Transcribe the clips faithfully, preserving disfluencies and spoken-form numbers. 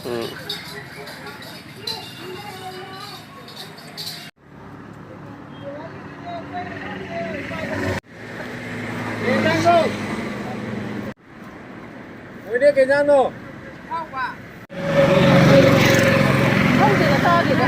ꯎꯝ꯫ ꯅꯣꯏꯗꯤ ꯀꯩ ꯏꯟꯖꯥꯡꯅꯣ? ꯈꯪꯗꯦꯗ, ꯇꯥꯗꯦꯗ꯫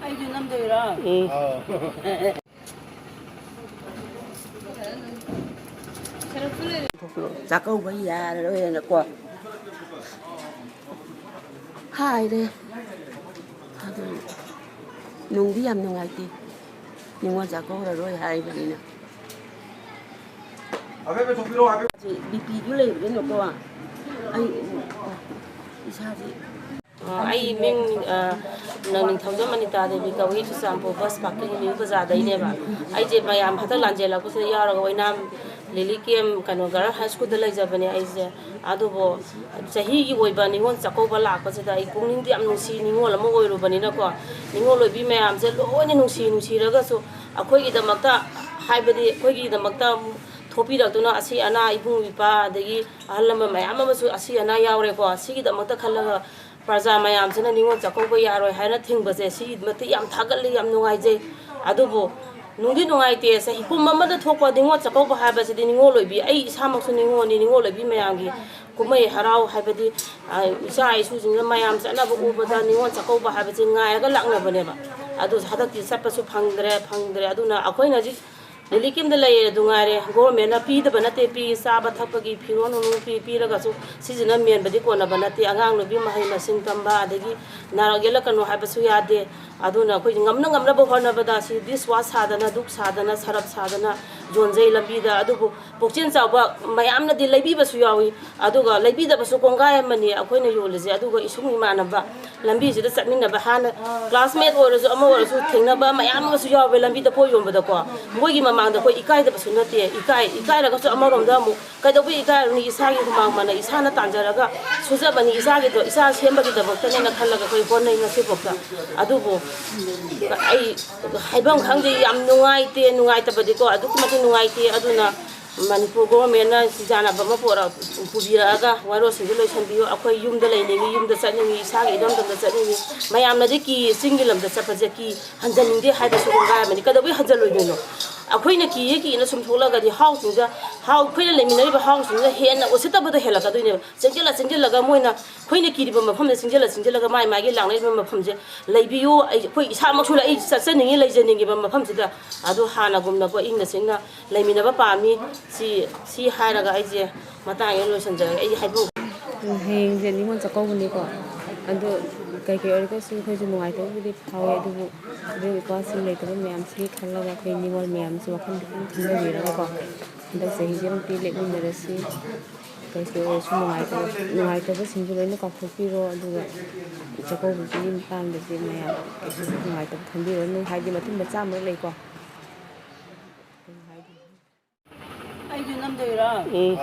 ꯑꯩꯁꯨ ꯅꯝꯗꯣꯏꯔꯣ? ꯎꯝ꯫ ꯆꯥꯛꯀꯧꯕ ꯌꯥꯔꯔꯣꯏꯅꯀꯣ ꯍꯥꯏꯔꯦ꯫ ꯑꯗꯨ ꯅꯨꯡꯗꯤ ꯌꯥꯝ ꯅꯨꯡꯉꯥꯏꯇꯦ꯫ ꯅꯤꯉꯣꯜ ꯆꯥꯛꯀꯧꯔꯔꯣꯏ ꯍꯥꯏꯕꯅꯤꯅ꯫ ꯁꯤ ꯕꯤ ꯄꯤꯗꯨ ꯂꯩꯕꯅꯤꯅꯀꯣ ꯑꯩ ꯏꯁꯥꯁꯦ ꯑꯩ ꯃꯤꯡ, ꯑ, ꯅꯤꯡꯊꯧꯖꯝ ꯑꯅꯤꯇꯥ ꯗꯦꯕꯤ ꯀꯧꯏ, ꯆꯨꯔꯆꯥꯟꯄꯨꯔ ꯕꯁ ꯄꯥꯔꯀꯤꯡ ꯅ꯭ꯌꯨ ꯕꯖꯥꯔꯗꯩꯅꯦꯕ꯫ ꯑꯩꯁꯦ ꯃꯌꯥꯝ ꯍꯟꯗꯛ ꯂꯥꯟꯖꯦꯜꯂꯛꯄꯁꯤꯗ ꯌꯥꯎꯔꯒ ꯑꯣꯏꯅꯥꯝ ꯂꯤꯂꯤ ꯀꯦꯝ, ꯀꯩꯅꯣ, ꯒꯔꯜ ꯍꯥꯏ ꯁ꯭ꯀꯨꯜꯗ ꯂꯩꯖꯕꯅꯦ ꯑꯩꯁꯦ꯫ ꯑꯗꯨꯕꯨ ꯆꯍꯤꯒꯤ ꯑꯣꯏꯕ ꯅꯤꯉꯣꯜ ꯆꯥꯛꯀꯧꯕ ꯂꯥꯛꯄꯁꯤꯗ ꯑꯩ ꯄꯨꯛꯅꯤꯡꯗꯤ ꯌꯥꯝ ꯅꯨꯡꯁꯤ, ꯅꯤꯉꯣꯜ ꯑꯃ ꯑꯣꯏꯔꯨꯕꯅꯤꯅꯀꯣ꯫ ꯅꯤꯉꯣꯜ ꯑꯣꯏꯕꯤ ꯃꯌꯥꯝꯁꯦ ꯂꯣꯏꯅ ꯅꯨꯡꯁꯤ ꯅꯨꯡꯁꯤꯔꯒꯁꯨ ꯑꯩꯈꯣꯏꯒꯤꯗꯃꯛꯇ, ꯍꯥꯏꯕꯗꯤ ꯑꯩꯈꯣꯏꯒꯤꯗꯃꯛꯇ ꯊꯣꯛꯄꯤꯔꯛꯇꯨꯅ ꯑꯁꯤ ꯑꯅꯥ, ꯏꯕꯨꯡ ꯏꯄ꯭ꯋꯥ ꯑꯗꯒꯤ ꯑꯍꯜ ꯂꯃꯟ ꯃꯌꯥꯝ ꯑꯃꯁꯨ ꯑꯁꯤ ꯑꯅꯥ ꯌꯥꯎꯔꯦꯀꯣ꯫ ꯁꯤꯒꯤꯗꯃꯛꯇ ꯈꯜꯂꯒ ꯄ꯭ꯔꯖꯥ ꯃꯌꯥꯝꯁꯤꯅ ꯅꯤꯉꯣꯜ ꯆꯥꯛꯀꯧꯕ ꯌꯥꯔꯣꯏ ꯍꯥꯏꯅ ꯊꯤꯡꯕꯁꯦ, ꯁꯤꯒꯤ ꯃꯇꯤꯛ ꯌꯥꯝ ꯊꯥꯒꯠꯂꯤ, ꯌꯥꯝ ꯅꯨꯡꯉꯥꯏꯖꯩ꯫ ꯑꯗꯨꯕꯨ ꯅꯨꯡꯗꯤ ꯅꯨꯡꯉꯥꯏꯇꯦ, ꯆꯍꯤ ꯀꯨꯝ ꯑꯃꯗ ꯊꯣꯛꯄ ꯅꯤꯉꯣꯜ ꯆꯥꯛꯀꯧꯕ ꯍꯥꯏꯕꯁꯤꯗꯤ ꯅꯤꯉꯣꯜ ꯑꯣꯏꯕꯤ ꯑꯩ ꯏꯁꯥꯃꯛꯁꯨ ꯅꯤꯉꯣꯜꯅꯤ, ꯅꯤꯉꯣꯜ ꯑꯣꯏꯕꯤ ꯃꯌꯥꯝꯒꯤ ꯀꯨꯝꯍꯩ ꯍꯔꯥꯎ ꯍꯥꯏꯕꯗꯤ, ꯑ, ꯏꯆꯥ ꯏꯁꯨꯁꯤꯡꯅ ꯃꯌꯥꯝ ꯆꯠꯅꯕ ꯎꯕꯗ ꯅꯤꯉꯣꯜ ꯆꯥꯛꯀꯧꯕ ꯍꯥꯏꯕꯁꯤ ꯉꯥꯏꯔꯒ ꯂꯥꯛꯅꯕꯅꯦꯕ꯫ ꯑꯗꯨ ꯍꯟꯗꯛꯇꯤ ꯆꯠꯄꯁꯨ ꯐꯪꯗ꯭ꯔꯦ, ꯐꯪꯗ꯭ꯔꯦ꯫ ꯑꯗꯨꯅ ꯑꯩꯈꯣꯏꯅ ꯍꯧꯖꯤꯛ ꯔꯤꯂꯤꯐ ꯀꯦꯝꯗ ꯂꯩꯔꯦ ꯑꯗꯨ ꯉꯥꯏꯔꯦ, ꯒꯣꯔꯃꯦꯟꯅ ꯄꯤꯗꯕ ꯅꯠꯇꯦ, ꯄꯤ, ꯆꯥꯕ ꯊꯛꯄꯒꯤ ꯐꯤꯔꯣꯟ ꯅꯨꯡꯂꯣꯟ ꯄꯤ, ꯄꯤꯔꯒꯁꯨ ꯁꯤꯁꯤꯅ ꯃꯦꯟꯕꯗꯤ ꯀꯣꯟꯅꯕ ꯅꯠꯇꯦ꯫ ꯑꯉꯥꯡ ꯅꯨꯄꯤ ꯃꯍꯩ ꯃꯁꯤꯡ ꯇꯝꯕ, ꯑꯗꯒꯤ ꯅꯥꯔꯛ ꯌꯦꯛꯂꯛꯀꯅꯨ ꯍꯥꯏꯕꯁꯨ ꯌꯥꯗꯦ꯫ ꯑꯗꯨꯅ ꯑꯩꯈꯣꯏ ꯉꯝꯅ ꯉꯝꯅꯕ ꯍꯣꯠꯅꯕꯗ ꯁꯤ ꯗꯤꯁ ꯋꯥꯁ ꯁꯥꯗꯅ, ꯗꯨꯛ ꯁꯥꯗꯅ, ꯁꯔꯞ ꯁꯥꯗꯅ ꯌꯣꯟꯖꯩ ꯂꯝꯕꯤꯗ꯫ ꯑꯗꯨꯕꯨ ꯄꯨꯛꯆꯦꯜ ꯆꯥꯎꯕ ꯃꯌꯥꯝꯅꯗꯤ ꯂꯩꯕꯤꯕꯁꯨ ꯌꯥꯎꯏ, ꯑꯗꯨꯒ ꯂꯩꯕꯤꯗꯕꯁꯨ ꯀꯣꯡꯒꯥꯏ ꯑꯃꯅꯤ ꯑꯩꯈꯣꯏꯅ ꯌꯣꯜꯂꯤꯁꯦ꯫ ꯑꯗꯨꯒ ꯏꯁꯨꯡ ꯏꯃꯥꯟꯅꯕ ꯂꯝꯕꯤꯁꯤꯗ ꯆꯠꯃꯤꯟꯅꯕ, ꯍꯥꯟꯅ ꯀ꯭ꯂꯥꯁꯃꯦꯠ ꯑꯣꯏꯔꯁꯨ ꯑꯃ ꯑꯣꯏꯔꯁꯨ ꯊꯦꯡꯅꯕ ꯃꯌꯥꯝ ꯑꯃꯁꯨ ꯌꯥꯎꯋꯦ ꯂꯝꯕꯤꯗ ꯄꯣꯠ ꯌꯣꯟꯕꯗꯀꯣ꯫ ꯃꯣꯏꯒꯤ ꯃꯃꯥꯡꯗ ꯑꯩꯈꯣꯏ ꯏꯀꯥꯏꯗꯕꯁꯨ ꯅꯠꯇꯦ, ꯏꯀꯥꯏ, ꯏꯀꯥꯏꯔꯒꯁꯨ ꯑꯃꯔꯣꯝꯗ ꯑꯃꯨꯛ ꯀꯩꯗꯧꯕꯩ ꯏꯀꯥꯏꯔꯨꯅꯤ? ꯏꯁꯥꯒꯤ ꯍꯨꯃꯥꯡ ꯃꯟꯅ ꯏꯁꯥꯅ ꯇꯥꯟꯖꯔꯒ ꯁꯨꯖꯕꯅꯤ, ꯏꯁꯥꯒꯤꯗꯣ ꯏꯁꯥ ꯁꯦꯝꯕꯒꯤꯗꯃꯛꯇꯅꯦꯅ ꯈꯜꯂꯒ ꯑꯩꯈꯣꯏ ꯍꯣꯠꯅꯩ ꯉꯁꯤꯐꯥꯎꯗ꯫ ꯑꯗꯨꯕꯨ ꯑꯩ ꯍꯥꯏꯐꯝ ꯈꯪꯗꯦ, ꯌꯥꯝ ꯅꯨꯡꯉꯥꯏꯇꯦ, ꯅꯨꯡꯉꯥꯏꯇꯕꯗꯤꯀꯣ ꯑꯗꯨꯛꯀꯤ ꯃꯇꯤꯛ ꯅꯨꯡꯉꯥꯏꯇꯦ꯫ ꯑꯗꯨꯅ ꯃꯅꯤꯄꯨꯔ ꯒꯣꯚꯔꯟꯃꯦꯟꯠꯅ ꯁꯤ ꯌꯥꯅꯕ ꯑꯃ ꯄꯨꯔꯛ-, ꯄꯨꯕꯤꯔꯛꯑꯒ ꯋꯥꯔꯣꯜꯁꯤꯡꯗꯨ ꯂꯣꯏꯁꯤꯟꯕꯤꯌꯨ꯫ ꯑꯩꯈꯣꯏ ꯌꯨꯝꯗ ꯂꯩꯅꯤꯡꯉꯤ, ꯌꯨꯝꯗ ꯆꯠꯅꯤꯡꯉꯤ, ꯏꯁꯥꯒꯤ ꯏꯔꯝꯗꯝꯗ ꯆꯠꯅꯤꯡꯉꯤ꯫ ꯃꯌꯥꯝꯅꯗꯤ ꯀꯤ, ꯆꯤꯡꯒꯤ ꯂꯝꯗ ꯆꯠꯄꯁꯦ ꯀꯤ, ꯍꯟꯖꯅꯤꯡꯗꯦ ꯍꯥꯏꯕꯁꯨ ꯀꯣꯡꯒꯥꯏ ꯑꯃꯅꯤ꯫ ꯀꯩꯗꯧꯕꯩ ꯍꯟꯖꯜꯂꯣꯏꯗꯣꯏꯅꯣ? ꯑꯩꯈꯣꯏꯅ ꯀꯤꯌꯦ ꯀꯤꯅ ꯁꯨꯝ ꯊꯣꯛꯂꯒꯗꯤ ꯍꯥꯎꯁꯤꯡꯗ, ꯍꯥꯎ-, ꯑꯩꯈꯣꯏꯅ ꯂꯩꯃꯤꯟꯅꯔꯤꯕ ꯍꯥꯎꯁꯤꯡꯗ ꯍꯦꯟꯅ ꯎꯁꯤꯠꯇꯕꯗꯣ ꯍꯦꯜꯂꯛꯀꯗꯣꯏꯅꯦꯕ꯫ ꯆꯦꯟꯁꯤꯜꯂ ꯆꯦꯟꯁꯤꯜꯂꯒ ꯃꯣꯏꯅ ꯑꯩꯈꯣꯏꯅ ꯀꯤꯔꯤꯕ ꯃꯐꯝꯗ ꯆꯦꯟꯁꯤꯜꯂ ꯆꯦꯟꯁꯤꯜꯂꯒ ꯃꯥꯏ ꯃꯥꯒꯤ ꯂꯥꯛꯅꯔꯤꯕ ꯃꯐꯝꯁꯦ ꯂꯩꯕꯤꯌꯨ꯫ ꯑꯩ, ꯑꯩꯈꯣꯏ ꯏꯁꯥꯃꯛꯁꯨ ꯑꯩ ꯆꯠꯆꯅꯤꯡꯉꯤ, ꯂꯩꯖꯅꯤꯡꯉꯤꯕ ꯃꯐꯝꯁꯤꯗ꯫ ꯑꯗꯨ ꯍꯥꯟꯅꯒꯨꯝꯅꯀꯣ ꯏꯪꯅ ꯆꯤꯛꯅ ꯂꯩꯃꯤꯟꯅꯕ ꯄꯥꯝꯃꯤ꯫ ꯁꯤ, ꯁꯤ ꯍꯥꯏꯔꯒ ꯑꯩꯁꯦ ꯃꯇꯥꯡ ꯑꯁꯤꯗ ꯂꯣꯏꯁꯤꯟꯖꯔꯒꯦ꯫ ꯑꯩ ꯍꯥꯏꯐꯝ ꯍꯌꯦꯡꯁꯦ ꯅꯤꯉꯣꯜ ꯆꯥꯛꯀꯧꯕꯅꯤꯀꯣ, ꯑꯗꯣ ꯀꯩꯀꯩ ꯑꯣꯏꯔꯒꯁꯨ ꯑꯩꯈꯣꯏꯁꯨ ꯅꯨꯡꯉꯥꯏꯇꯕꯕꯨꯗꯤ ꯐꯥꯎꯋꯦ, ꯑꯗꯨꯕꯨ ꯏꯕꯨꯡ ꯏꯄ꯭ꯋꯥꯁꯤꯡ ꯂꯩꯇꯕ ꯃꯌꯥꯝꯁꯤ ꯈꯜꯂꯒ ꯑꯩꯈꯣꯏ ꯅꯤꯉꯣꯜ ꯃꯌꯥꯝꯁꯤ ꯋꯥꯈꯜ ꯈꯤꯇꯪ ꯈꯟꯊꯕꯤꯔꯒꯀꯣ, ꯍꯟꯗꯛ ꯆꯍꯤꯁꯦ ꯑꯃꯨꯛꯇꯤ ꯂꯦꯞꯃꯤꯟꯅꯔꯁꯤ꯫ ꯀꯩꯁꯨ ꯑꯣꯏꯔꯁꯨ ꯅꯨꯡꯉꯥꯏꯇꯕ, ꯅꯨꯡꯉꯥꯏꯇꯕꯁꯤꯡꯁꯨ ꯂꯣꯏꯅ ꯀꯥꯎꯊꯣꯛꯄꯤꯔꯣ꯫ ꯑꯗꯨꯒ ꯆꯥꯛꯀꯧꯕꯒꯤ ꯃꯇꯥꯡꯗꯗꯤ ꯃꯌꯥꯝ ꯀꯩꯁꯨ ꯅꯨꯡꯉꯥꯏꯇꯕ ꯈꯟꯕꯤꯔꯨꯔꯅꯨ꯫ ꯍꯥꯏꯗꯤ ꯃꯇꯨꯡ ꯃꯆꯥ ꯑꯃ ꯂꯩꯀꯣ꯫ ꯑꯩꯁꯨ ꯅꯝꯗꯣꯏꯔꯣ? ꯎꯝ꯫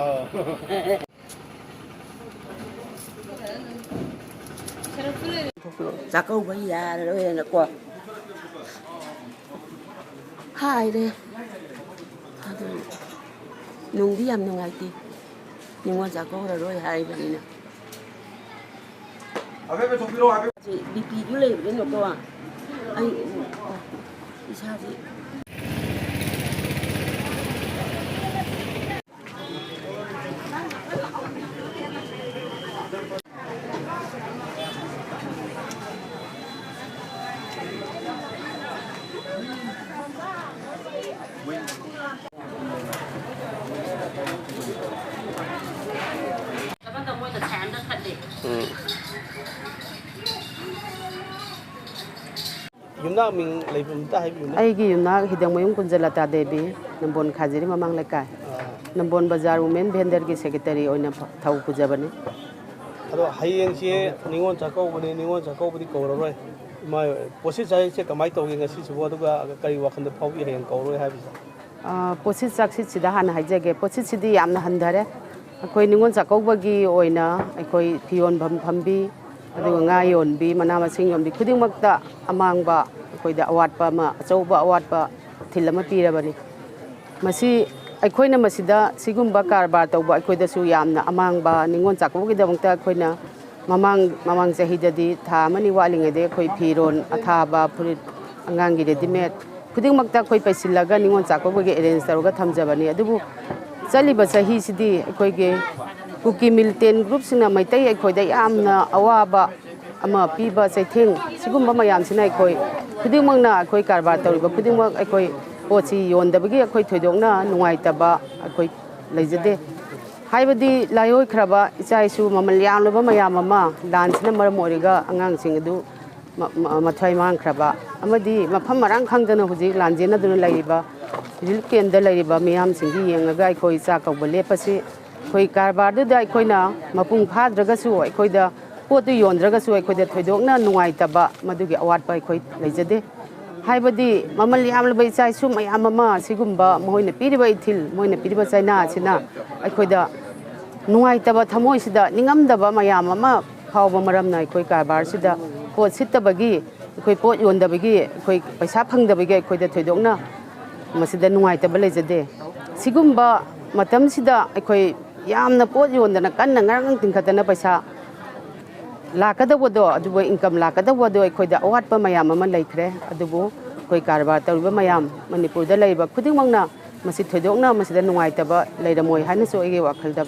ꯆꯥꯛꯀꯧꯕ ꯌꯥꯔꯔꯣꯏꯅꯀꯣ ꯍꯥꯏꯔꯦ꯫ ꯑꯗꯨ ꯅꯨꯡꯗꯤ ꯌꯥꯝ ꯅꯨꯡꯉꯥꯏꯇꯦ꯫ ꯅꯤꯉꯣꯜ ꯆꯥꯛꯀꯧꯔꯔꯣꯏ ꯍꯥꯏꯕꯅꯤꯅ꯫ ꯕꯤ ꯄꯤꯗꯨ ꯂꯩꯕꯅꯤꯅꯀꯣ ꯑꯩ ꯏꯁꯥꯁꯦ꯫ ꯎꯝ꯫ ꯌꯨꯝꯅꯥꯛ ꯃꯤꯡ ꯂꯩꯕ ꯑꯝꯇ ꯍꯥꯏꯕꯤꯌꯨꯅꯦ꯫ ꯑꯩꯒꯤ ꯌꯨꯝꯅꯥꯛ ꯍꯤꯗꯪꯃꯌꯨꯝ ꯀꯨꯟꯖꯂꯇꯥ ꯗꯦꯕꯤ, ꯅꯝꯕꯣꯜ ꯈꯥꯖꯤꯔꯤ ꯃꯃꯥꯡ ꯂꯩꯀꯥꯏ꯫ ꯑꯥ꯫ ꯅꯝꯕꯣꯜ ꯕꯖꯥꯔ ꯋꯨꯃꯦꯟ ꯚꯦꯟꯗꯔꯒꯤ ꯁꯦꯀ꯭ꯔꯦꯇꯔꯤ ꯑꯣꯏꯅ ꯐ-, ꯊꯧ ꯄꯨꯖꯕꯅꯤ꯫ ꯑꯗꯣ ꯍꯌꯦꯡꯁꯦ ꯅꯤꯉꯣꯜ ꯆꯥꯛꯀꯧꯕꯅꯦ, ꯅꯤꯉꯣꯜ ꯆꯥꯛꯀꯧꯕꯗꯤ ꯀꯧꯔꯔꯣꯏ꯫ ꯏꯃꯥ, ꯄꯣꯠꯁꯤ ꯆꯥꯛꯁꯦ ꯀꯃꯥꯏꯅ ꯇꯧꯒꯦ ꯉꯁꯤꯁꯤꯕꯨ? ꯑꯗꯨꯒ ꯀꯔꯤ ꯋꯥꯈꯜꯗ ꯐꯥꯎꯕꯤ ꯍꯌꯦꯡ ꯀꯧꯔꯔꯣꯏ ꯍꯥꯏꯕꯁꯦ? ꯑ, ꯄꯣꯠꯁꯤ ꯆꯥꯛꯁꯤꯠꯁꯤꯗ ꯍꯥꯟꯅ ꯍꯥꯏꯖꯒꯦ꯫ ꯄꯣꯠꯁꯤꯠꯁꯤꯗꯤ ꯌꯥꯝꯅ ꯍꯟꯊꯔꯦ꯫ ꯑꯩꯈꯣꯏ ꯅꯤꯉꯣꯜ ꯆꯥꯛꯀꯧꯕꯒꯤ ꯑꯣꯏꯅ ꯑꯩꯈꯣꯏ ꯐꯤ ꯌꯣꯟꯐꯝ ꯐꯝꯕꯤ, ꯑꯗꯨꯒ ꯉꯥ ꯌꯣꯟꯕꯤ, ꯃꯅꯥ ꯃꯁꯤꯡ ꯌꯣꯟꯕꯤ ꯈꯨꯗꯤꯡꯃꯛꯇ ꯑꯃꯥꯡꯕ, ꯑꯩꯈꯣꯏꯗ ꯑꯋꯥꯠꯄ ꯑꯃ, ꯑꯆꯧꯕ ꯑꯋꯥꯠꯄ ꯊꯤꯜ ꯑꯃ ꯄꯤꯔꯕꯅꯤ꯫ ꯃꯁꯤ, ꯑꯩꯈꯣꯏꯅ ꯃꯁꯤꯗ ꯁꯤꯒꯨꯝꯕ ꯀꯔꯕꯥꯔ ꯇꯧꯕ ꯑꯩꯈꯣꯏꯗꯁꯨ ꯌꯥꯝꯅ ꯑꯃꯥꯡꯕ꯫ ꯅꯤꯉꯣꯜ ꯆꯥꯛꯀꯧꯕꯒꯤꯗꯃꯛꯇ ꯑꯩꯈꯣꯏꯅ ꯃꯃꯥꯡ, ꯃꯃꯥꯡ ꯆꯍꯤꯗꯗꯤ ꯊꯥ ꯑꯃꯅꯤ ꯋꯥꯠꯂꯤꯉꯩꯗꯒꯤ ꯑꯩꯈꯣꯏ ꯐꯤꯔꯣꯜ ꯑꯊꯥꯕ, ꯐꯨꯔꯤꯠ, ꯑꯉꯥꯡꯒꯤ ꯔꯦꯗꯤꯃꯦꯗ ꯈꯨꯗꯤꯡꯃꯛꯇ ꯑꯩꯈꯣꯏ ꯄꯩꯁꯤꯜꯂꯒ ꯅꯤꯉꯣꯜ ꯆꯥꯛꯀꯧꯕꯒꯤ ꯑꯦꯔꯦꯟꯖ ꯇꯧꯔꯒ ꯊꯝꯖꯕꯅꯤ꯫ ꯑꯗꯨꯕꯨ ꯆꯠꯂꯤꯕ ꯆꯍꯤꯁꯤꯗꯤ ꯑꯩꯈꯣꯏꯒꯤ ꯀꯨꯀꯤ ꯃꯤꯂꯤꯇꯦꯟ ꯒ꯭ꯔꯨꯞꯁꯤꯡꯅ ꯃꯩꯇꯩ ꯑꯩꯈꯣꯏꯗ ꯌꯥꯝꯅ ꯑꯋꯥꯕ ꯑꯃ ꯄꯤꯕ ꯆꯩꯊꯦꯡ, ꯁꯤꯒꯨꯝꯕ ꯃꯌꯥꯝꯁꯤꯅ ꯑꯩꯈꯣꯏ ꯈꯨꯗꯤꯡꯃꯛꯅ, ꯑꯩꯈꯣꯏ ꯀꯔꯕꯥꯔ ꯇꯧꯔꯤꯕ ꯈꯨꯗꯤꯡꯃꯛ, ꯑꯩꯈꯣꯏ ꯄꯣꯠꯁꯤ ꯌꯣꯟꯗꯕꯒꯤ ꯑꯩꯈꯣꯏ ꯊꯣꯏꯗꯣꯛꯅ ꯅꯨꯡꯉꯥꯏꯇꯕ ꯑꯩꯈꯣꯏ ꯂꯩꯖꯗꯦ꯫ ꯍꯥꯏꯕꯗꯤ ꯂꯥꯏꯑꯣꯏꯈ꯭ꯔꯕ ꯏꯆꯥ ꯏꯁꯨ ꯃꯃꯜ ꯌꯥꯝꯂꯕ ꯃꯌꯥꯝ ꯑꯃ ꯂꯥꯟꯁꯤꯅ ꯃꯔꯝ ꯑꯣꯏꯔꯒ ꯑꯉꯥꯡꯁꯤꯡ ꯑꯗꯨ ꯃ-, ꯃ-, ꯃꯊ꯭ꯋꯥꯏ ꯃꯥꯡꯈ꯭ꯔꯕ ꯑꯃꯗꯤ ꯃꯐꯝ ꯃꯔꯥꯡ ꯈꯪꯗꯅ ꯍꯧꯖꯤꯛ ꯂꯥꯟꯖꯦꯟꯅꯗꯨꯅ ꯂꯩꯔꯤꯕ ꯔꯤꯂꯤꯐ ꯀꯦꯝꯗ ꯂꯩꯔꯤꯕ ꯃꯤꯌꯥꯝꯁꯤꯡꯒꯤ ꯌꯦꯡꯂꯒ ꯑꯩꯈꯣꯏ ꯆꯥꯛ ꯀꯧꯕ ꯂꯦꯞꯄꯁꯤ꯫ ꯑꯩꯈꯣꯏ ꯀꯔꯕꯥꯔꯗꯨꯗ ꯑꯩꯈꯣꯏꯅ ꯃꯄꯨꯡ ꯐꯥꯗ꯭ꯔꯒꯁꯨ, ꯑꯩꯈꯣꯏꯗ ꯄꯣꯠꯇꯨ ꯌꯣꯟꯗ꯭ꯔꯒꯁꯨ, ꯑꯩꯈꯣꯏꯗ ꯊꯣꯏꯗꯣꯛꯅ ꯅꯨꯡꯉꯥꯏꯇꯕ ꯃꯗꯨꯒꯤ ꯑꯋꯥꯠꯄ ꯑꯩꯈꯣꯏ ꯂꯩꯖꯗꯦ꯫ ꯍꯥꯏꯕꯗꯤ ꯃꯃꯜ ꯌꯥꯝꯂꯕ ꯏꯆꯥ ꯏꯁꯨ ꯃꯌꯥꯝ ꯑꯃ ꯁꯤꯒꯨꯝꯕ ꯃꯈꯣꯏꯅ ꯄꯤꯔꯤꯕ ꯏꯊꯤꯜ, ꯃꯣꯏꯅ ꯄꯤꯔꯤꯕ ꯆꯩꯅꯥ ꯑꯁꯤꯅ ꯑꯩꯈꯣꯏꯗ ꯅꯨꯡꯉꯥꯏꯇꯕ, ꯊꯃꯣꯏꯁꯤꯗ ꯅꯤꯡꯉꯝꯗꯕ ꯃꯌꯥꯝ ꯑꯃ ꯐꯥꯎꯕ ꯃꯔꯝꯅ, ꯑꯩꯈꯣꯏ ꯀꯔꯕꯥꯔꯁꯤꯗ ꯄꯣꯠ ꯁꯤꯠꯇꯕꯒꯤ, ꯑꯩꯈꯣꯏ ꯄꯣꯠ ꯌꯣꯟꯗꯕꯒꯤ, ꯑꯩꯈꯣꯏ ꯄꯩꯁꯥ ꯐꯪꯗꯕꯒꯤ ꯑꯩꯈꯣꯏꯗ ꯊꯣꯏꯗꯣꯛꯅ ꯃꯁꯤꯗ ꯅꯨꯡꯉꯥꯏꯇꯕ ꯂꯩꯖꯗꯦ꯫ ꯁꯤꯒꯨꯝꯕ ꯃꯇꯝꯁꯤꯗ ꯑꯩꯈꯣꯏ ꯌꯥꯝꯅ ꯄꯣꯠ ꯌꯣꯟꯗꯅ, ꯀꯟꯅ ꯉꯔꯪ ꯇꯤꯡꯈꯠꯇꯅ ꯄꯩꯁꯥ ꯂꯥꯛꯀꯗꯧꯕꯗꯣ, ꯑꯗꯨꯕꯨ ꯏꯟꯀꯝ ꯂꯥꯛꯀꯗꯧꯕꯗꯣ ꯑꯩꯈꯣꯏꯗ ꯑꯋꯥꯠꯄ ꯃꯌꯥꯝ ꯑꯃ ꯂꯩꯈ꯭ꯔꯦ꯫ ꯑꯗꯨꯕꯨ ꯑꯩꯈꯣꯏ ꯀꯔꯕꯥꯔ ꯇꯧꯔꯤꯕ ꯃꯌꯥꯝ, ꯃꯅꯤꯄꯨꯔꯗ ꯂꯩꯔꯤꯕ ꯈꯨꯗꯤꯡꯃꯛꯅ ꯃꯁꯤ ꯊꯣꯏꯗꯣꯛꯅ ꯃꯁꯤꯗ ꯅꯨꯡꯉꯥꯏꯇꯕ ꯂꯩꯔꯝꯃꯣꯏ ꯍꯥꯏꯅꯁꯨ ꯑꯩꯒꯤ ꯋꯥꯈꯜꯗ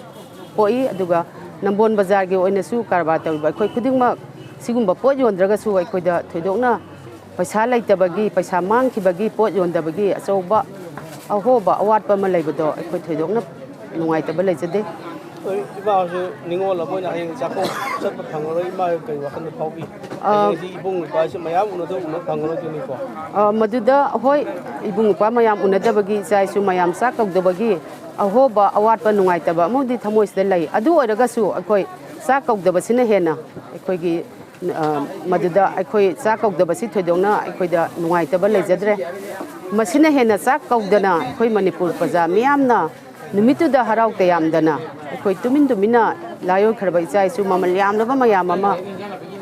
ꯄꯣꯛꯏ꯫ ꯑꯗꯨꯒ ꯅꯝꯕꯣꯜ ꯕꯖꯥꯔꯒꯤ ꯑꯣꯏꯅꯁꯨ ꯀꯔꯕꯥꯔ ꯇꯧꯔꯤꯕ ꯑꯩꯈꯣꯏ ꯈꯨꯗꯤꯡꯃꯛ ꯁꯤꯒꯨꯝꯕ ꯄꯣꯠ ꯌꯣꯟꯗ꯭ꯔꯒꯁꯨ ꯑꯩꯈꯣꯏꯗ ꯊꯣꯏꯗꯣꯛꯅ ꯄꯩꯁꯥ ꯂꯩꯇꯕꯒꯤ, ꯄꯩꯁꯥ ꯃꯥꯡꯈꯤꯕꯒꯤ, ꯄꯣꯠ ꯌꯣꯟꯗꯕꯒꯤ ꯑꯆꯧꯕ ꯑꯍꯣꯕ, ꯑꯋꯥꯠꯄ ꯑꯃ ꯂꯩꯕꯗꯣ ꯑꯩꯈꯣꯏ ꯊꯣꯏꯗꯣꯛꯅ ꯅꯨꯡꯉꯥꯏꯇꯕ ꯂꯩꯖꯗꯦ꯫ ꯍꯣꯏ, ꯏꯃꯥ ꯍꯣꯏꯁꯨ ꯅꯤꯉꯣꯜ ꯑꯃ ꯑꯣꯏꯅ ꯍꯌꯦꯡ ꯆꯥꯛꯀꯧꯕ ꯆꯠꯄ ꯐꯪꯉꯔꯣꯏ꯫ ꯏꯃꯥ ꯍꯣꯏ ꯀꯔꯤ ꯋꯥꯈꯜꯗ ꯐꯥꯎꯕꯤ? ꯑ, ꯍꯌꯦꯡꯁꯤ ꯏꯕꯨꯡ ꯏꯄ꯭ꯋꯥꯁꯨ ꯃꯌꯥꯝ ꯎꯅꯗ ꯎꯅ ꯐꯪꯉꯔꯣꯏꯗꯣꯏꯅꯤꯀꯣ꯫ ꯑ, ꯃꯗꯨꯗ ꯍꯣꯏ, ꯏꯕꯨꯡ ꯏꯄ꯭ꯋꯥ ꯃꯌꯥꯝ ꯎꯅꯗꯕꯒꯤ, ꯏꯆꯥ ꯏꯁꯨ ꯃꯌꯥꯝ ꯆꯥꯛ ꯀꯧꯗꯕꯒꯤ ꯑꯍꯣꯕ, ꯑꯋꯥꯠꯄ, ꯅꯨꯡꯉꯥꯏꯇꯕ ꯑꯃꯕꯨꯗꯤ ꯊꯃꯣꯏꯁꯤꯗ ꯂꯩ꯫ ꯑꯗꯨ ꯑꯣꯏꯔꯒꯁꯨ ꯑꯩꯈꯣꯏ ꯆꯥꯛ ꯀꯧꯗꯕꯁꯤꯅ ꯍꯦꯟꯅ ꯑꯩꯈꯣꯏꯒꯤ, ꯑ, ꯃꯗꯨꯗ ꯑꯩꯈꯣꯏ ꯆꯥꯛ ꯀꯧꯗꯕꯁꯤ ꯊꯣꯏꯗꯣꯛꯅ ꯑꯩꯈꯣꯏꯗ ꯅꯨꯡꯉꯥꯏꯇꯕ ꯂꯩꯖꯗ꯭ꯔꯦ꯫ ꯃꯁꯤꯅ ꯍꯦꯟꯅ ꯆꯥꯛ ꯀꯧꯗꯅ ꯑꯩꯈꯣꯏ ꯃꯅꯤꯄꯨꯔ ꯄ꯭ꯔꯖꯥ ꯃꯤꯌꯥꯝꯅ ꯅꯨꯃꯤꯠꯇꯨꯗ ꯍꯔꯥꯎ ꯇꯌꯥꯝꯗꯅ ꯑꯩꯈꯣꯏ ꯇꯨꯃꯤꯟ ꯇꯨꯃꯤꯟꯅ ꯂꯥꯏꯑꯣꯏꯈ꯭ꯔꯕ ꯏꯆꯥ ꯏꯁꯨ ꯃꯃꯜ ꯌꯥꯝꯂꯕ ꯃꯌꯥꯝ ꯑꯃ,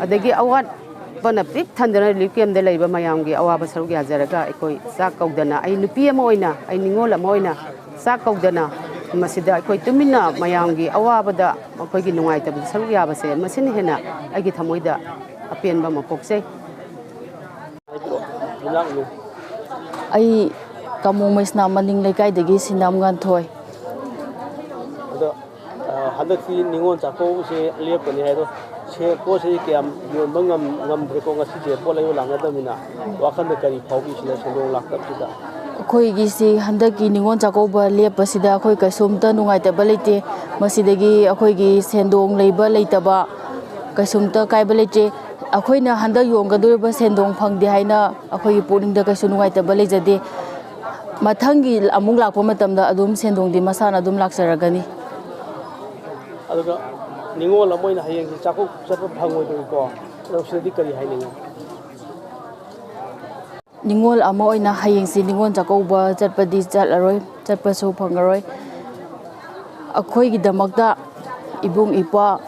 ꯑꯗꯒꯤ ꯑꯋꯥꯠꯄꯅ ꯄꯤꯛ ꯊꯟꯗꯅ ꯔꯤꯂꯤꯐ ꯀꯦꯝꯗ ꯂꯩꯕ ꯃꯌꯥꯝꯒꯤ ꯑꯋꯥꯕ ꯁꯔꯨꯛ ꯌꯥꯖꯔꯒ ꯑꯩꯈꯣꯏ ꯆꯥꯛ ꯀꯧꯗꯅ, ꯑꯩ ꯅꯨꯄꯤ ꯑꯃ ꯑꯣꯏꯅ, ꯑꯩ ꯅꯤꯉꯣꯜ ꯑꯃ ꯑꯣꯏꯅ ꯆꯥꯛ ꯀꯧꯗꯅ ꯃꯁꯤꯗ ꯑꯩꯈꯣꯏ ꯇꯨꯃꯤꯟꯅ ꯃꯌꯥꯝꯒꯤ ꯑꯋꯥꯕꯗ, ꯃꯈꯣꯏꯒꯤ ꯅꯨꯡꯉꯥꯏꯇꯕꯗ ꯁꯔꯨꯛ ꯌꯥꯕꯁꯦ, ꯃꯁꯤꯅ ꯍꯦꯟꯅ ꯑꯩꯒꯤ ꯊꯃꯣꯏꯗ ꯑꯄꯦꯟꯕ ꯑꯃ ꯄꯣꯛꯆꯩ꯫ ꯍꯥꯏꯕꯤꯔꯛꯑꯣ, ꯌꯨꯝꯅꯥꯛ ꯃꯤꯡ꯫ ꯑꯩ ꯀꯃꯣ ꯃꯩꯁꯅꯥ ꯃꯅꯤꯡ ꯂꯩꯀꯥꯏꯗꯒꯤ ꯁꯤꯅꯥꯝ ꯉꯥꯟꯊꯣꯏ꯫ ꯑꯗꯣ, ꯑ, ꯍꯟꯗꯛꯇꯤ ꯅꯤꯉꯣꯜ ꯆꯥꯛꯀꯧꯕꯁꯦ ꯂꯦꯞꯀꯅꯤ ꯍꯥꯏꯗꯣ, ꯁꯦ-, ꯄꯣꯠꯁꯦ ꯀꯌꯥꯝ ꯌꯣꯟꯕ ꯉꯝ-, ꯉꯝꯗ꯭ꯔꯦꯀꯣ? ꯉꯁꯤꯁꯦ ꯄꯣꯠ ꯂꯩꯕ ꯂꯥꯛꯅꯗꯕꯅꯤꯅ ꯋꯥꯈꯜꯗ ꯀꯔꯤ ꯐꯥꯎꯕꯤ, ꯁꯤꯗ ꯁꯦꯟꯗꯣꯡ ꯂꯥꯛꯇꯕꯁꯤꯗ? ꯑꯩꯈꯣꯏꯒꯤꯁꯤ ꯍꯟꯗꯛꯀꯤ ꯅꯤꯉꯣꯜ ꯆꯥꯛꯀꯧꯕ ꯂꯦꯞꯄꯁꯤꯗ ꯑꯩꯈꯣꯏ ꯀꯩꯁꯨꯝꯇ ꯅꯨꯡꯉꯥꯏꯇꯕ ꯂꯩꯇꯦ꯫ ꯃꯁꯤꯗꯒꯤ ꯑꯩꯈꯣꯏꯒꯤ ꯁꯦꯟꯗꯣꯡ ꯂꯩꯕ ꯂꯩꯇꯕ ꯀꯩꯁꯨꯝꯇ ꯀꯥꯏꯕ ꯂꯩꯇꯦ꯫ ꯑꯩꯈꯣꯏꯅ ꯍꯟꯗꯛ ꯌꯣꯟꯒꯗꯧꯔꯤꯕ ꯁꯦꯟꯗꯣꯡ ꯐꯪꯗꯦ ꯍꯥꯏꯅ ꯑꯩꯈꯣꯏꯒꯤ ꯄꯨꯛꯅꯤꯡꯗ ꯀꯩꯁꯨ ꯅꯨꯡꯉꯥꯏꯇꯕ ꯂꯩꯖꯗꯦ꯫ ꯃꯊꯪꯒꯤ ꯑꯃꯨꯛ ꯂꯥꯛꯄ ꯃꯇꯝꯗ ꯑꯗꯨꯝ ꯁꯦꯟꯗꯣꯡꯗꯤ ꯃꯁꯥꯅ ꯑꯗꯨꯝ ꯂꯥꯛꯆꯔꯒꯅꯤ꯫ ꯑꯗꯨꯒ ꯅꯤꯉꯣꯜ ꯑꯃ ꯑꯣꯏꯅ ꯍꯌꯦꯡꯁꯤ ꯆꯥꯛꯀꯧꯕ ꯆꯠꯄ ꯐꯪꯉꯣꯏꯗꯣꯏꯀꯣ? ꯑꯗꯣ ꯁꯤꯗꯗꯤ ꯀꯔꯤ ꯍꯥꯏꯅꯤꯡꯉꯤ? ꯅꯤꯉꯣꯜ ꯑꯃ ꯑꯣꯏꯅ ꯍꯌꯦꯡꯁꯤ ꯅꯤꯉꯣꯜ ꯆꯥꯛꯀꯧꯕ ꯆꯠꯄꯗꯤ ꯆꯠꯂꯔꯣꯏ, ꯆꯠꯄꯁꯨ ꯐꯪꯉꯔꯣꯏ꯫ ꯑꯩꯈꯣꯏꯒꯤꯗꯃꯛꯇ ꯏꯕꯨꯡ ꯏꯄ꯭ꯋꯥ,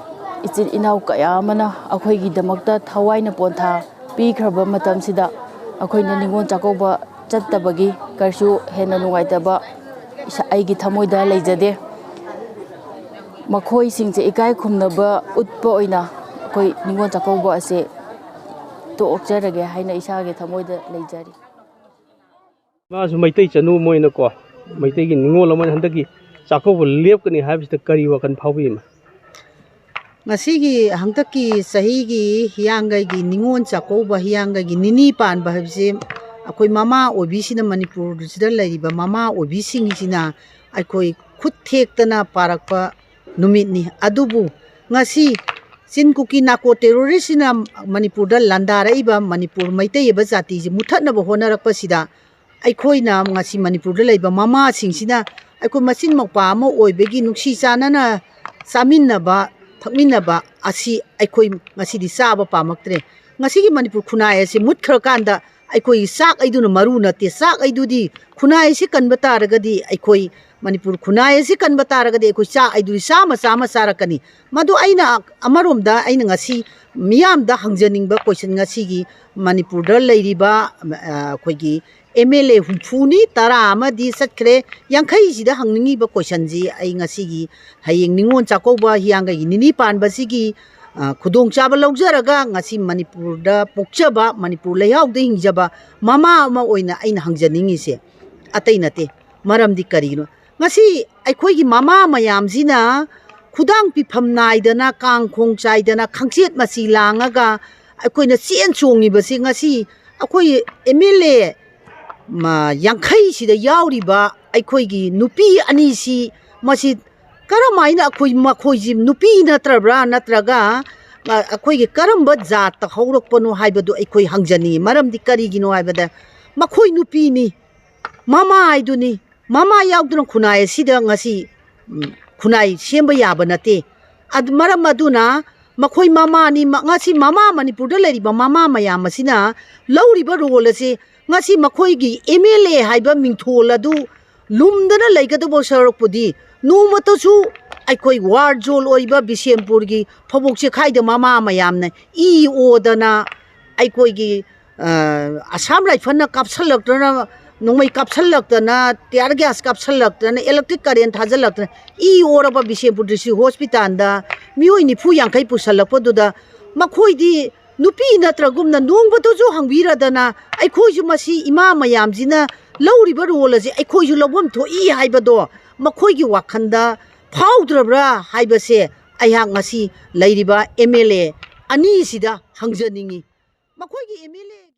ꯏꯆꯤꯟ ꯏꯅꯥꯎ ꯀꯌꯥ ꯑꯃꯅ ꯑꯩꯈꯣꯏꯒꯤꯗꯃꯛꯇ ꯊꯋꯥꯏꯅ ꯄꯣꯟꯊꯥ ꯄꯤꯈ꯭ꯔꯕ ꯃꯇꯝꯁꯤꯗ ꯑꯩꯈꯣꯏꯅ ꯅꯤꯉꯣꯜ ꯆꯥꯛꯀꯧꯕ ꯆꯠꯇꯕꯒꯤ ꯀꯔꯤꯁꯨ ꯍꯦꯟꯅ ꯅꯨꯡꯉꯥꯏꯇꯕ ꯏꯁꯥ, ꯑꯩꯒꯤ ꯊꯃꯣꯏꯗ ꯂꯩꯖꯗꯦ꯫ ꯃꯈꯣꯏꯁꯤꯡꯁꯦ ꯏꯀꯥꯏ ꯈꯨꯝꯅꯕ ꯎꯠꯄ ꯑꯣꯏꯅ ꯑꯩꯈꯣꯏ ꯅꯤꯉꯣꯜ ꯆꯥꯛꯀꯧꯕ ꯑꯁꯦ ꯇꯣꯛꯆꯔꯒꯦ ꯍꯥꯏꯅ ꯏꯁꯥꯒꯤ ꯊꯃꯣꯏꯗ ꯂꯩꯖꯔꯤ꯫ ꯃꯥꯁꯨ ꯃꯩꯇꯩ ꯆꯅꯨ ꯑꯃ ꯑꯣꯏꯅꯀꯣ, ꯃꯩꯇꯩꯒꯤ ꯅꯤꯉꯣꯜ ꯑꯃ ꯑꯣꯏꯅ ꯍꯟꯗꯛꯀꯤ ꯆꯥꯛꯀꯧꯕ ꯂꯦꯞꯀꯅꯤ ꯍꯥꯏꯕꯁꯤꯗ ꯀꯔꯤ ꯋꯥꯈꯜ ꯐꯥꯎꯕꯤꯕ? ꯉꯁꯤꯒꯤ ꯍꯟꯗꯛꯀꯤ ꯆꯍꯤꯒꯤ ꯍꯤꯌꯥꯡꯒꯩꯒꯤ ꯅꯤꯉꯣꯜ ꯆꯥꯛꯀꯧꯕ, ꯍꯤꯌꯥꯡꯒꯩꯒꯤ ꯅꯤꯅꯤ ꯄꯥꯟꯕ ꯍꯥꯏꯕꯁꯦ ꯑꯩꯈꯣꯏ ꯃꯃꯥ ꯑꯣꯏꯕꯤꯁꯤꯅ, ꯃꯅꯤꯄꯨꯔꯁꯤꯗ ꯂꯩꯔꯤꯕ ꯃꯃꯥ ꯑꯣꯏꯕꯤꯁꯤꯡꯁꯤꯅ ꯑꯩꯈꯣꯏ ꯈꯨꯠ ꯊꯦꯛꯇꯅ ꯄꯥꯔꯛꯄ ꯅꯨꯃꯤꯠꯅꯤ꯫ ꯑꯗꯨꯕꯨ ꯉꯁꯤ ꯆꯤꯟ ꯀꯨꯀꯤ ꯅꯥꯀꯣ ꯇꯦꯔꯣꯔꯤꯁꯁꯤꯅ ꯃꯅꯤꯄꯨꯔꯗ ꯂꯥꯟꯗꯥꯔꯛꯏꯕ ꯃꯅꯤꯄꯨꯔ ꯃꯩꯇꯩ ꯍꯥꯏꯕ ꯖꯥꯇꯤꯁꯤ ꯃꯨꯠꯊꯠꯅꯕ ꯍꯣꯠꯅꯔꯛꯄꯁꯤꯗ ꯑꯩꯈꯣꯏꯅ ꯉꯁꯤ ꯃꯅꯤꯄꯨꯔꯗ ꯂꯩꯕ ꯃꯃꯥꯁꯤꯡꯁꯤꯅ ꯑꯩꯈꯣꯏ ꯃꯆꯤꯟ ꯃꯧꯄꯥ ꯑꯃ ꯑꯣꯏꯕꯒꯤ ꯅꯨꯡꯁꯤ ꯆꯥꯟꯅꯅ ꯆꯥꯃꯤꯟꯅꯕ ꯊꯛꯃꯤꯟꯅꯕ ꯑꯁꯤ ꯑꯩꯈꯣꯏ ꯉꯁꯤꯗꯤ ꯆꯥꯕ ꯄꯥꯝꯃꯛꯇ꯭ꯔꯦ꯫ ꯉꯁꯤꯒꯤ ꯃꯅꯤꯄꯨꯔ ꯈꯨꯟꯅꯥꯏ ꯑꯁꯤ ꯃꯨꯠꯈ꯭ꯔꯀꯥꯟꯗ ꯑꯩꯈꯣꯏ ꯆꯥꯛ ꯍꯩꯗꯨꯅ ꯃꯔꯨ ꯅꯠꯇꯦ꯫ ꯆꯥꯛ ꯍꯩꯗꯨꯗꯤ, ꯈꯨꯟꯅꯥꯏ ꯑꯁꯤ ꯀꯟꯕ ꯇꯥꯔꯒꯗꯤ, ꯑꯩꯈꯣꯏ ꯃꯅꯤꯄꯨꯔ ꯈꯨꯟꯅꯥꯏ ꯑꯁꯤ ꯀꯟꯕ ꯇꯥꯔꯒꯗꯤ ꯑꯩꯈꯣꯏ ꯆꯥꯛ ꯍꯩꯗꯨꯗꯤ ꯆꯥꯝꯃ ꯆꯥꯝꯃ ꯆꯥꯔꯛꯀꯅꯤ꯫ ꯃꯗꯨ ꯑꯩꯅ ꯑꯃꯔꯣꯝꯗ ꯑꯩꯅ ꯉꯁꯤ ꯃꯤꯌꯥꯝꯗ ꯍꯪꯖꯅꯤꯡꯕ ꯀꯣꯏꯁꯟ, ꯉꯁꯤꯒꯤ ꯃꯅꯤꯄꯨꯔꯗ ꯂꯩꯔꯤꯕ ꯑꯩꯈꯣꯏꯒꯤ ꯑꯦꯝ ꯑꯦꯜ ꯑꯦ ꯍꯨꯝꯐꯨꯅꯤ, ꯇꯔꯥ ꯑꯃꯗꯤ ꯆꯠꯈ꯭ꯔꯦ, ꯌꯥꯡꯈꯩꯁꯤꯗ ꯍꯪꯅꯤꯡꯉꯤꯕ ꯀꯣꯏꯁꯟꯁꯤ ꯑꯩ ꯉꯁꯤꯒꯤ ꯍꯌꯦꯡ ꯅꯤꯉꯣꯜ ꯆꯥꯛꯀꯧꯕ ꯍꯤꯌꯥꯡꯒꯩꯒꯤ ꯅꯤꯅꯤ ꯄꯥꯟꯕꯁꯤꯒꯤ ꯈꯨꯗꯣꯡꯆꯥꯕ ꯂꯧꯖꯔꯒ ꯉꯁꯤ ꯃꯅꯤꯄꯨꯔꯗ ꯄꯣꯛꯆꯕ, ꯃꯅꯤꯄꯨꯔ ꯂꯩꯍꯥꯎꯗ ꯍꯤꯡꯖꯕ ꯃꯃꯥ ꯑꯃ ꯑꯣꯏꯅ ꯑꯩꯅ ꯍꯪꯖꯅꯤꯡꯉꯤꯁꯦ ꯑꯇꯩ ꯅꯠꯇꯦ꯫ ꯃꯔꯝꯗꯤ ꯀꯔꯤꯒꯤꯅꯣ? ꯉꯁꯤ ꯑꯩꯈꯣꯏꯒꯤ ꯃꯃꯥ ꯃꯌꯥꯝꯁꯤꯅ ꯈꯨꯗꯥꯡ ꯄꯤꯐꯝ ꯅꯥꯏꯗꯅ, ꯀꯥꯡ ꯈꯣꯡ ꯆꯥꯏꯗꯅ, ꯈꯪꯆꯦꯠ ꯃꯆꯤ ꯂꯥꯡꯉꯒ ꯑꯩꯈꯣꯏꯅ ꯆꯦꯟ ꯆꯣꯡꯉꯤꯕꯁꯤ ꯉꯁꯤ ꯑꯩꯈꯣꯏ ꯑꯦꯝ ꯑꯦꯜ ꯑꯦ ꯌꯥꯡꯈꯩꯁꯤꯗ ꯌꯥꯎꯔꯤꯕ ꯑꯩꯈꯣꯏꯒꯤ ꯅꯨꯄꯤ ꯑꯅꯤꯁꯤ ꯃꯁꯤ ꯀꯔꯝ ꯍꯥꯏꯅ ꯑꯩꯈꯣꯏ, ꯃꯈꯣꯏꯁꯤ ꯅꯨꯄꯤ ꯅꯠꯇ꯭ꯔꯕ꯭ꯔꯥ, ꯅꯠꯇ꯭ꯔꯒ ꯑꯩꯈꯣꯏꯒꯤ ꯀꯔꯝꯕ ꯖꯥꯠꯇ ꯍꯧꯔꯛꯄꯅꯣ ꯍꯥꯏꯕꯗꯨ ꯑꯩꯈꯣꯏ ꯍꯪꯖꯅꯤꯡꯉꯤ꯫ ꯃꯔꯝꯗꯤ ꯀꯔꯤꯒꯤꯅꯣ ꯍꯥꯏꯕꯗ ꯃꯈꯣꯏ ꯅꯨꯄꯤꯅꯤ, ꯃꯃꯥ ꯍꯥꯏꯗꯨꯅꯤ꯫ ꯃꯃꯥ ꯌꯥꯎꯗꯅ ꯈꯨꯟꯅꯥꯏ ꯑꯁꯤꯗ ꯉꯁꯤ ꯈꯨꯟꯅꯥꯏ ꯁꯦꯝꯕ ꯌꯥꯕ ꯅꯠꯇꯦ꯫ ꯑꯗ-, ꯃꯔꯝ ꯑꯗꯨꯅ ꯃꯈꯣꯏ ꯃꯃꯥꯅꯤ, ꯃ-, ꯉꯁꯤ ꯃꯃꯥ, ꯃꯅꯤꯄꯨꯔꯗ ꯂꯩꯔꯤꯕ ꯃꯃꯥ ꯃꯌꯥꯝ ꯑꯁꯤꯅ ꯂꯧꯔꯤꯕ role ꯑꯁꯤ ꯉꯁꯤ ꯃꯈꯣꯏꯒꯤ M L A ꯍꯥꯏꯕ ꯃꯤꯡꯊꯣꯜ ꯑꯗꯨ ꯂꯨꯝꯗꯅ ꯂꯩꯒꯗꯧꯕ ꯁꯔꯨꯛꯄꯨꯗꯤ ꯅꯣꯡꯃꯇꯁꯨ ꯑꯩꯈꯣꯏ war zone ꯑꯣꯏꯕ ꯕꯤꯁꯦꯝꯄꯨꯔꯒꯤ ꯐꯧꯕꯣꯛ ꯆꯦꯈꯥꯏꯗ ꯃꯃꯥ ꯃꯌꯥꯝꯅ ꯏ ꯑꯣꯗꯅ ꯑꯩꯈꯣꯏꯒꯤ, ꯑ, Assam Rifleꯅ ꯀꯥꯞꯁꯜꯂꯛꯇꯅ, ꯅꯣꯡꯃꯩ ꯀꯥꯞꯁꯜꯂꯛꯇꯅ, tear gas ꯀꯥꯞꯁꯜꯂꯛꯇꯅ, electric current ꯊꯥꯖꯜꯂꯛꯇꯅ, E ꯑꯣꯔꯕ Bishnupur district hospitalꯗ ꯃꯤꯑꯣꯏ ꯅꯤꯐꯨ ꯌꯥꯡꯈꯩ ꯄꯨꯁꯜꯂꯛꯄꯗꯨꯗ ꯃꯈꯣꯏꯗꯤ ꯅꯨꯄꯤ ꯅꯠꯇ꯭ꯔꯒꯨꯝꯅ ꯅꯣꯡꯃꯇꯁꯨ ꯍꯪꯕꯤꯔꯗꯅ ꯑꯩꯈꯣꯏꯁꯨ ꯃꯁꯤ ꯏꯃꯥ ꯃꯌꯥꯝꯁꯤꯅ ꯂꯧꯔꯤꯕ role ꯑꯁꯤ ꯑꯩꯈꯣꯏꯁꯨ ꯂꯧꯐꯝ ꯊꯣꯛꯏ ꯍꯥꯏꯕꯗꯣ ꯃꯈꯣꯏꯒꯤ ꯋꯥꯈꯜꯗ ꯐꯥꯎꯗ꯭ꯔꯕ꯭ꯔꯥ ꯍꯥꯏꯕꯁꯦ ꯑꯩꯍꯥꯛ ꯉꯁꯤ ꯂꯩꯔꯤꯕ M L A ꯑꯅꯤꯁꯤꯗ ꯍꯪꯖꯅꯤꯡꯉꯤ꯫ ꯃꯈꯣꯏꯒꯤ M L A